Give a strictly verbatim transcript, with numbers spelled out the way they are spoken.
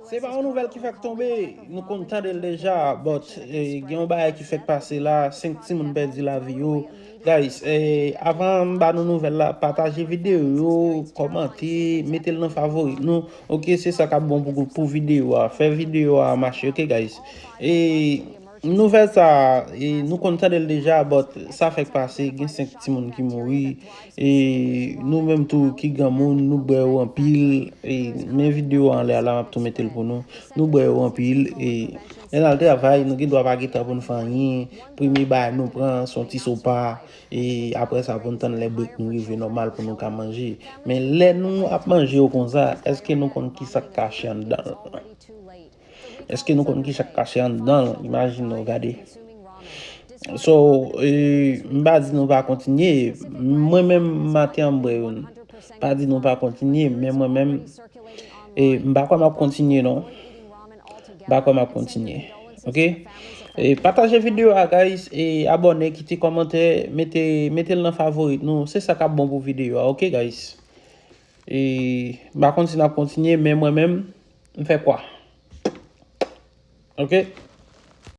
Se pa yon nouvèl ki fèk tonbe, nou konn tande l deja, but eh, gen yon bagay ki fèk pase la, senk timoun pèdi lavi yo. Guys, eh, avan m ba nou nouvèl la, pataje videyo yo, kòmante, mete l nan favori nou. Ok, se sa k ap bon pou, pou videyo a. Fè videyo a mache, ok, guys? E nouvèl sa, e nou konn tande l deja, but sa fèk pase, gen senk timoun ki mouri. E nou menm tou ki granmoun, nou bwè yo anpil. E men videyo an lè a la, m ap tou mete l pou nou. Nou bwè yo anpil. E lè n al travay, nou gen dwa pa gen tan pou n fè anyen. Premye bagay nou pran, se yon ti sopa. E apre sa, pou n tann lè brek nou rive nòmal pou nou ka manje. Men lè nou ap manje yo konsa, èske nou konn ki sa k kache anndan l? Èske nou konn ki sa k kache anndan l? Imajine w gade. So, eh, m pa di nou pa kontinye. Mwen menm, maten an, m bwè youn. Pa di nou pa kontinye, men mwen menm, eh, m pa kwè m ap kontinye, non. M pa kwè m ap kontinye. Ok? E pataje videyo a, guys, e abòne, kite kòmantè, mete, mete l nan favorit nou. Se sa k ap bon pou videyo a, ok, guys? E m pa konn si n ap kontinye, men mwen menm, m fè kwa. Ok?